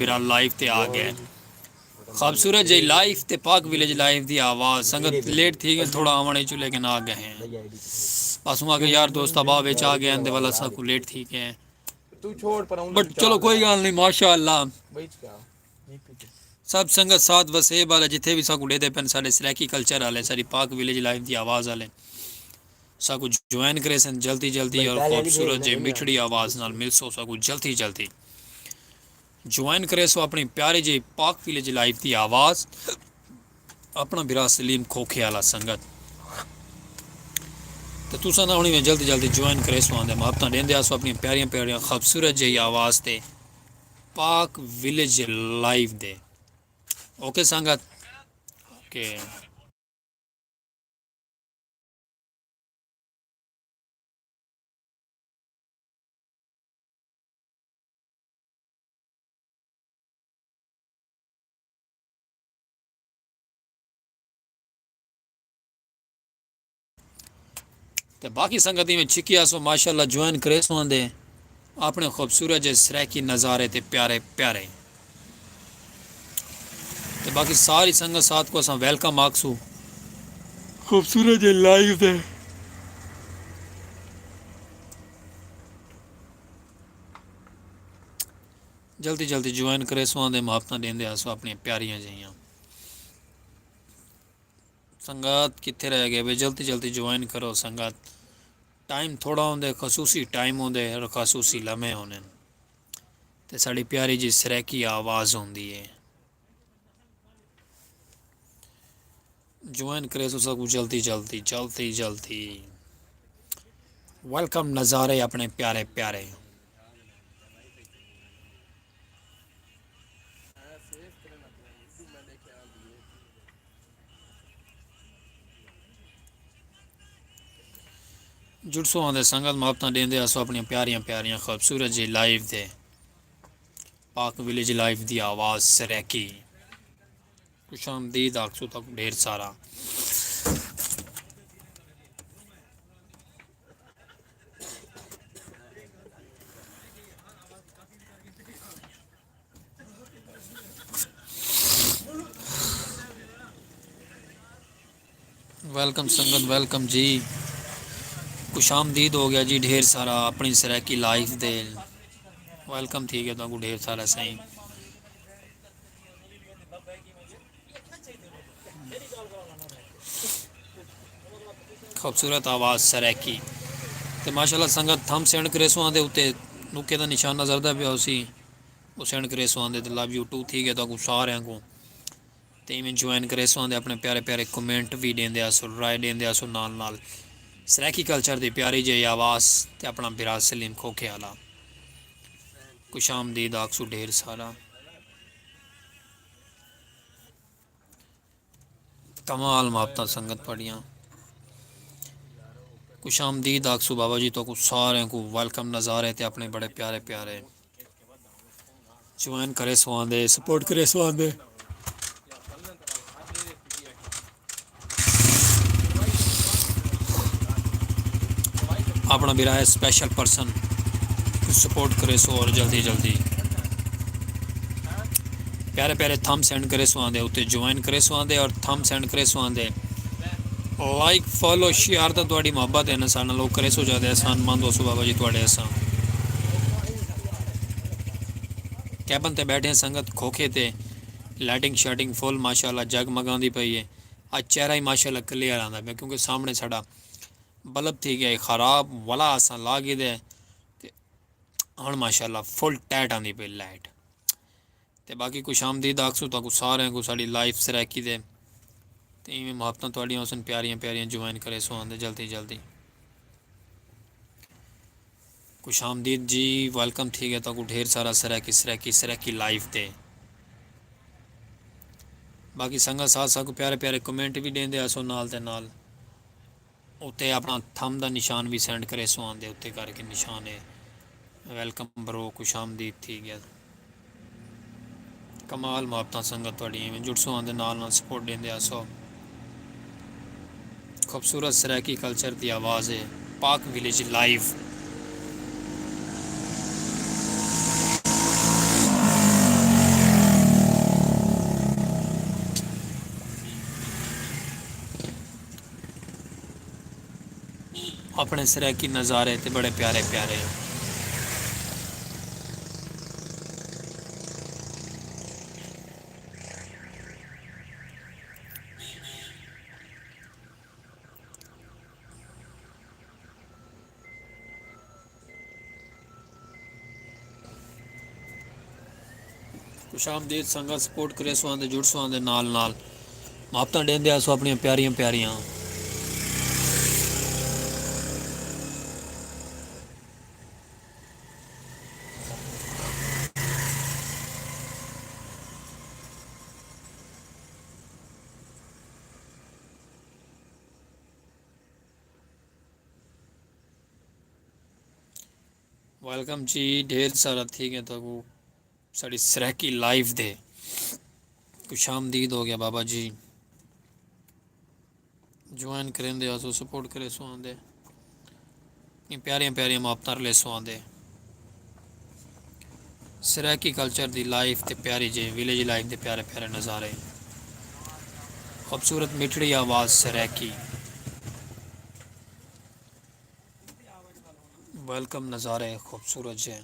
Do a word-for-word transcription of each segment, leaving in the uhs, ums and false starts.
برا لائیو تے آ گئے۔ خوبصورت جئی لائیو تے پاک ویلیج لائیو دی آواز۔ سنگت لیٹ تھی گئے تھوڑا آوݨ وچ، لیکن آ گئے ہیں۔ بس ہوں آ کے یار دوست احباب وچ آ گئے ہیں، دے والا ساکوں لیٹ تھی گئے ہیں۔ بٹ چلو کوئی ڳالھ نہیں، ماشاءاللہ۔ سب سنگت ساتھ وسیب والا جتھے بھی ساکوں ݙیہدے پن، ساݙے سرائیکی کلچر والے، ساݙی پاک ویلیج لائیو دی آواز والے، ساکوں جوائن کریسن جلدی جلدی، اور خوبصورت جے میٹھڑی آواز نال ملسو ساکوں جلدی جلدی۔ جوائن کریسو اپݨی پیاری جئی پاک ویلیج لائیو دی آواز، اپݨا بھرا سلیم کھوکھے والا سنگت۔ تے تساں نہ ہݨی میں جلدی جلدی جوائن کریسو آندے، محبتاں ݙیندے آسو اپݨی پیاریاں پیاریاں خوبصورت جئی آواز تے پاک ویلیج لائیو دے۔ اوکے سنگت، اوکے۔ تے باقی سنگتیں میں چھکی آسو، ماشاءاللہ جوائن کریسو آندے اپݨے خوبصورت جے سرائیکی نظارے تے پیارے پیارے۔ تے باقی ساری سنگت ساتھ کوں اساں ویلکم آکھسوں خوبصورت جے لائیو تے۔ جلدی جلدی جوائن کریسو آندے، محبتاں ݙیندے آسو اپݨیاں پیاریاں جئیاں۔ سنگت کتھے رہ ڳئے وے؟ جلدی جلدی جوائن کرو سنگت، ٹائم تھوڑا ہوندے، خصوصی ٹائم ہوندے اور خصوصی لمحے ہوندن، تے ساݙی پیاری جی سرائیکی آواز ہوندی ہے۔ جوائن کریسو ساکوں جلدی جلدی جلدی جلدی۔ ویلکم نظارے اپݨے پیارے پیارے۔ جڑسو آندے سنگت، محبتاں ݙیندے آسو اپݨیاں پیاریاں پیاریاں خوبصورت جی لائیو تے پاک ویلیج لائیو دی آواز سرائیکی۔ خوش آمدید آکھسو تاکوں ڈھیر سارا۔ ویلکم سنگت، ویلکم جی، خوش آمدید ہو گیا جی ڈھیر سارا اپݨی سرائیکی لائیو دے۔ ویلکم تھی گیا تاکوں ڈھیر سارا سائیں۔ خوبصورت آواز سرائیکی۔ تے ماشاءاللہ سنگت تھم سینڈ کریسو آندے اتے نکے دا نشان نظر دا پیا ہوسی، او سینڈ کریسو آندے تے لو یو ٹو تھی گیا تاکوں ساریاں کوں۔ تے ایویں جوائن کریسو آندے اپݨے پیارے پیارے کمنٹ وی ݙیندے آسو، رائے ݙیندے آسو نال نال سرائیکی کلچر دی پیاری جئی آواز تے اپݨا بھرا سلیم کھوکھے آلا۔ خوش آمدید آکھسو ڈھیر سارا۔ کمال محبتاں سنگت پڑھیاں۔ خوش آمدید آکھسو بابا جی تہاکوں ساریں کوں ویلکم نظارے تے اپݨے بڑے پیارے پیارے۔ جوائن کریسو آندے، سپورٹ کریسو آندے۔ اپݨا بھرا ہے اسپیشل پرسن، سپورٹ کریسو اور جلدی جلدی پیارے پیارے تھم سینڈ کریسو آندے، اتے جوائن کریسو آندے اور تھم سینڈ کریسو آندے۔ لائک، فالو، شیئر تاں تہاݙی محبت ہے نا ساݙے نال، او کریسو جیندے احسان مند ہوسو بابا جی تہاݙے اساں۔ کیبن تے ٻیٹھے سنگت کھوکھے تے، لائٹنگ شائٹنگ فل ماشاءاللہ جگمگاندی پئی ہے۔ اڄ چہرہ ہی ماشاءاللہ کلیئر آندا پیا کیونکہ سامݨے ساݙا بلب تھی ڳیا ہئی خراب، ولا اساں لا گھدے تے ہݨ ماشاءاللہ فل ٹائٹ آندی پئی لائٹ۔ تے باقی خوش آمدید آکھسوں تہاکوں ساریں کوں ساݙی لائیو سرائیکی دے۔ تے ایویں محبتاں تہاݙیاں ہوسن پیاریاں پیاریاں، جوائن کریسو آندے جلدی جلدی۔ خوش آمدید جی، ویلکم تھی ڳیا تہاکوں ڈھیر سارا سرائیکی سرائیکی سرائیکی لائیو تے۔ باقی سنگت ساتھ ساکوں پیارے پیارے کمنٹ وی ݙیندے آسو نال تے نال۔ اتے اپݨا تھم دا نشان وی سینڈ کریسو آندے اتے کر کے نشان ہے۔ ویلکم برو، خوش آمدید تھی ڳیا۔ کمال محبتاں سنگت تہاݙی ایویں جڑسو آندے نال نال سپورٹ ݙیندے آسو۔ خوبصورت سرائیکی کلچر دی آواز ہے پاک ویلیج لائیو۔ اپݨے سرائیکی نظارے تے بڑے پیارے پیارے۔ خوش آمدید سنگت، سپورٹ کریسو آندے، جڑسو آندے نال نال، محبتاں ݙیندے آسو اپݨیاں پیاریاں پیاریاں۔ ویلکم جی، ڈھیر سارا تھی ڳئے تہاکوں ساݙی سرائیکی لائیو دے۔ خوش آمدید ہو ڳیا بابا جی۔ جوائن کریندے آسو، سپورٹ کریسو آندے، ایں پیاریاں پیاریاں محبتاں رلیسو آندے۔ سرائیکی کلچر دی لائیو تے پیاری جے ویلیج لائیو دے پیارے پیارے نظارے۔ خوبصورت مٹھڑی آواز سرائیکی۔ ویلکم، نظارے خوبصورت جے۔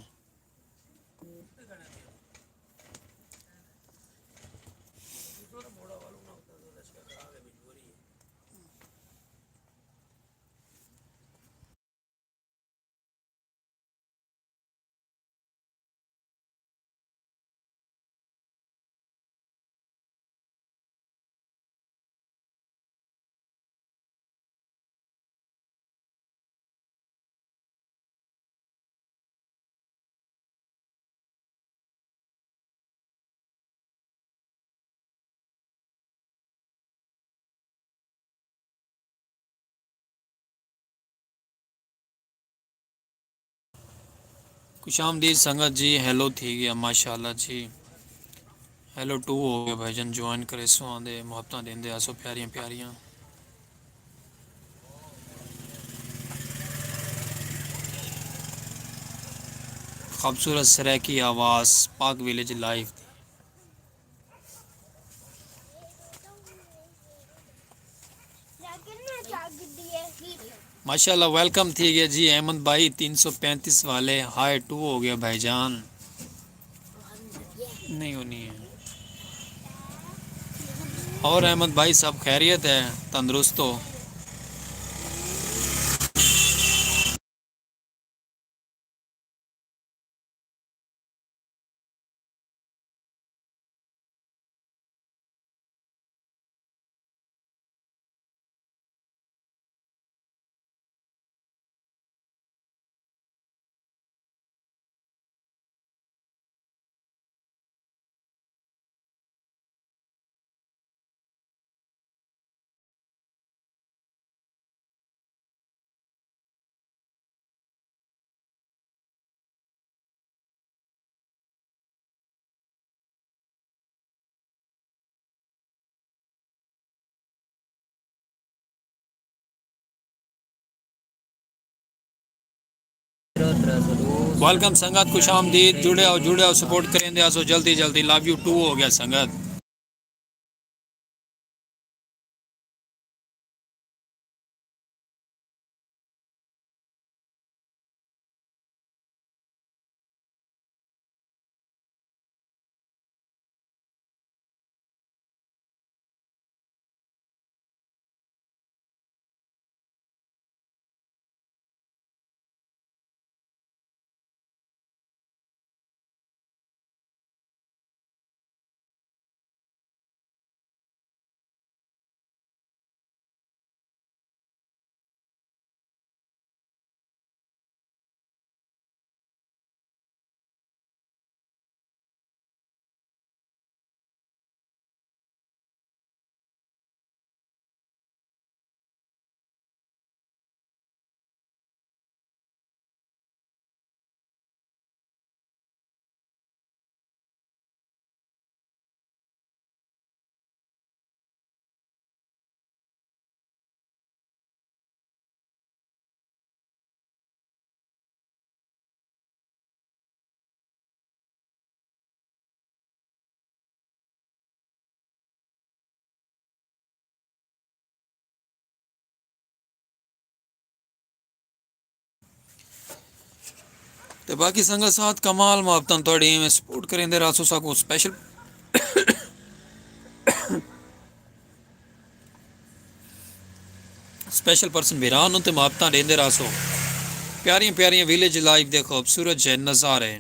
خوش آمدید سنگت جی، ہیلو تھی ڳیا، ماشاءاللہ جی۔ ہیلو ٹو ہو ڳیا بھائی جان، جوائن کریسو آندے، محبتاں ݙیندے آسو پیاریاں پیاریاں۔ خوبصورت سرائیکی آواز پاک ویلیج لائیو دی۔ ماشاءاللہ، ویلکم تھی ڳیا جی احمد بھائی، تین سو پینتیس والے، ہائے ٹو ہو ڳیا بھائی جان۔ نہیں ہونی ہے۔ اور احمد بھائی، سب خیریت ہے؟ تندرست ہو؟ ویلکم سنگت، خوش آمدید۔ جڑے آؤ، جڑے آؤ، سپورٹ کریندے آسو جلدی جلدی۔ لو یو ٹو ہو ڳیا سنگت۔ تے باقی سنگت ساتھ کمال محبتاں تہاڈی ایویں سپورٹ کریندے رہسو ساکوں سپیشل سپیشل پرسن بھرا نوں تے محبتاں ڈیندے رہسو۔ پیاریاں پیاریاں ویلیج لائف دے خوبصورت جے نظارے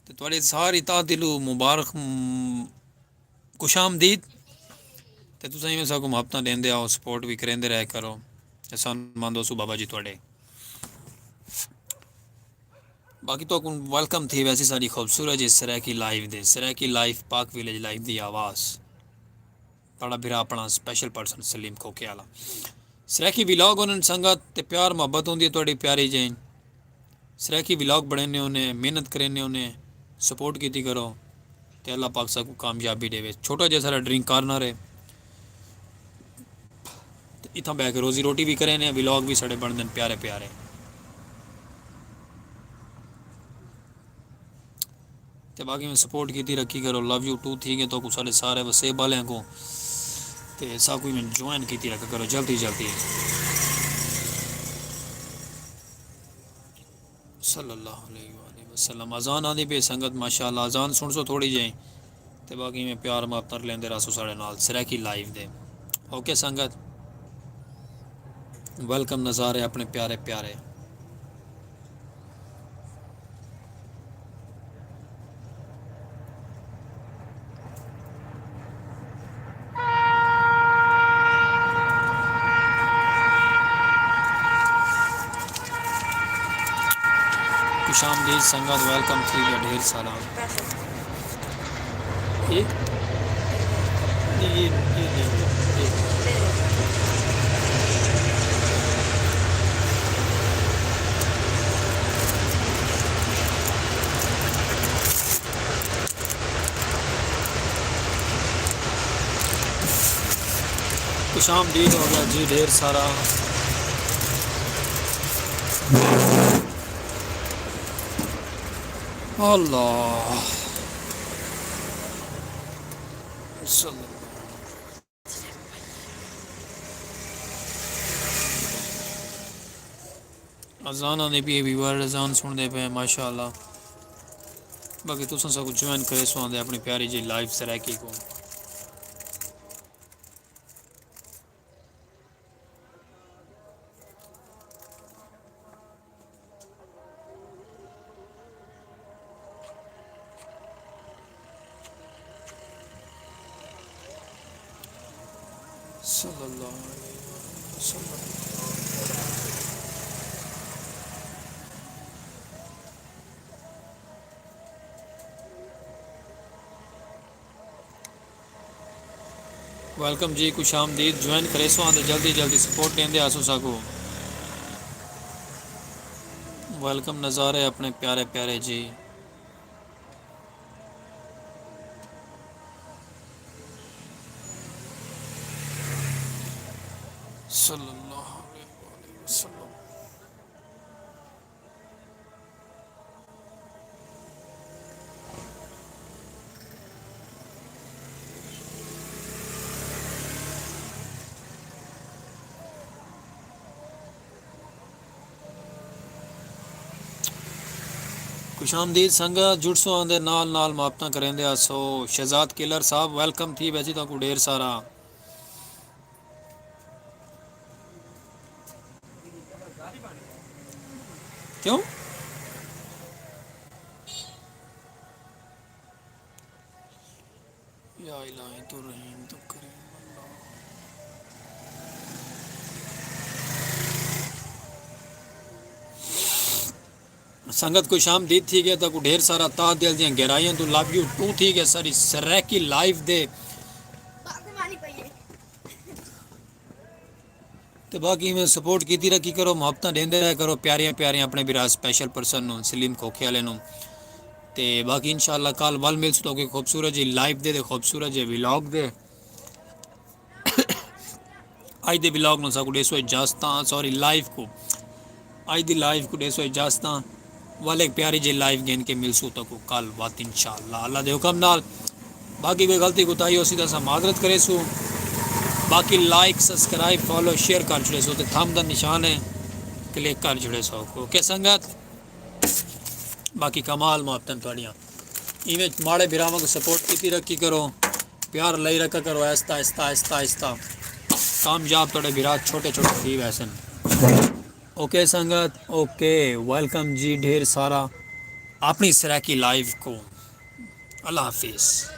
تے تہاڈے ساری تاں دلوں مبارک خوش آمدید۔ تے تساں ایویں ساکوں محبتاں ڈیندے آؤ سپورٹ وی کریندے رہ کرو۔ احسان مند ہوسوں بابا جی تہاڈے۔ باقی تہاکوں ویلکم تھی ویسی ساڈی خوبصورت جی سرائیکی لائیو دے سرائیکی لائیو پاک ویلیج لائیو دی آواز۔ تہاڈا بھرا اپنا سپیشل پرسن سلیم کھوکھے والا۔ سرائیکی ولاگ انہاں سنگت تے پیار محبت ہوندی ہے تہاڈی پیاری جین۔ سرائیکی ولاگ بنڑینے ہونے محنت کرینے ہونے۔ سپورٹ کیتی کرو۔ تے اللہ پاک ساکوں کامیابی ڈیوے چھوٹا جیہا ساڈا ڈرنک کارنر ہے۔ تے اتھاں بہہ کے روزی روٹی وی کرینے ولاگ وی ساڈے بنڑدن پیارے پیارے۔ تے باقی میں سپورٹ کیتی رکھی کرو لو یو ٹو تھی گئے تو کو سارے سارے وسیب والے کو۔ تے سا کوئی میں جوائن کیتی رکھا کرو جلدی جلدی۔ صلی اللہ علیہ وآلہ وسلم اذان آندی پی سنگت ماشاءاللہ اذان سن سو تھوڑی جائیں۔ تے باقی میں پیار ماپ تر لیندے رہسو ساڑے نال سرائیکی لائیو دے۔ اوکے سنگت۔ ویلکم نظارے اپنے پیارے پیارے۔ خوش آمدید سنگت ویلکم تھی گیا ڈھیر سارا۔ خوش آمدید ہو گیا جی ڈھیر سارا۔ اللہ اذان آندی پی ہے ویور اذان سن دے پے ماشاءاللہ۔ باقی تساں سب کو جوائن کرے سو آندے اپنی پیاری جی لائیو سرائیکی کو۔ صلی اللہ علیہ وسلم۔ ویلکم جی خوش آمدید جوائن کریسو آندے جلدی جلدی سپورٹ ڈیندے آسو ساکو۔ ویلکم نظارے اپنے پیارے پیارے جی۔ صلی اللہ علیہ وآلہ وسلم۔ خوش آمدید سنگت جڑسو آندے نال نال محبتاں کریندے آسو شہزاد کلر صاحب ویلکم تھی ویسی تاکو ڈھیر سارا۔ کیوں؟ یا الہی تو رحیم تو کریم اللہ۔ سنگت خوش آمدید تھی گئے تاکو ڈھیر سارا تاہ دل دیاں گہرائیاں تو لو یو ٹو تھی گئے ساری سرائیکی لائیو دے۔ تے باقی میں سپورٹ کیتی رکھی کرو محبتاں ڈیندے رہے کرو پیاریاں پیاریاں اپنے بھرا سپیشل پرسن نو سلیم کھوکھے والے نو۔ تے باقی انشاءاللہ کال ول ملسو تو کوئی خوبصورت جی لائیو دے دے خوبصورت جی ولاگ دے۔ اج دے ولاگ نو ساکو ڈیسو اجازتاں سوری لائیو کو۔ اج دی لائیو کو ڈیسو اجازتاں۔ والے ایک پیاری جی لائیو گھن کے ملسو تکو کل وات انشاءاللہ اللہ دے حکم نال۔ باقی کوئی غلطی کوتاہی ہوسی تاں اساں معذرت کریسوں۔ باقی لائک سبسکرائب فالو شیئر کر چھڑیسو تے تھم دا نشان ہے۔ کلک کر چھڑیسو اوکے سنگت۔ باقی کمال محبتاں تہاڈیاں۔ ایویں ماڑے بھراواں کوں سپورٹ کیتی رکھی کرو، پیار لائی رکھا کرو، آہستہ آہستہ آہستہ آہستہ کامیاب تہاڈے بھرا چھوٹے چھوٹے تھی ویسن۔ اوکے سنگت، اوکے، ویلکم جی ڈھیر سارا اپنی سرائیکی لائیو کو۔ اللہ حافظ۔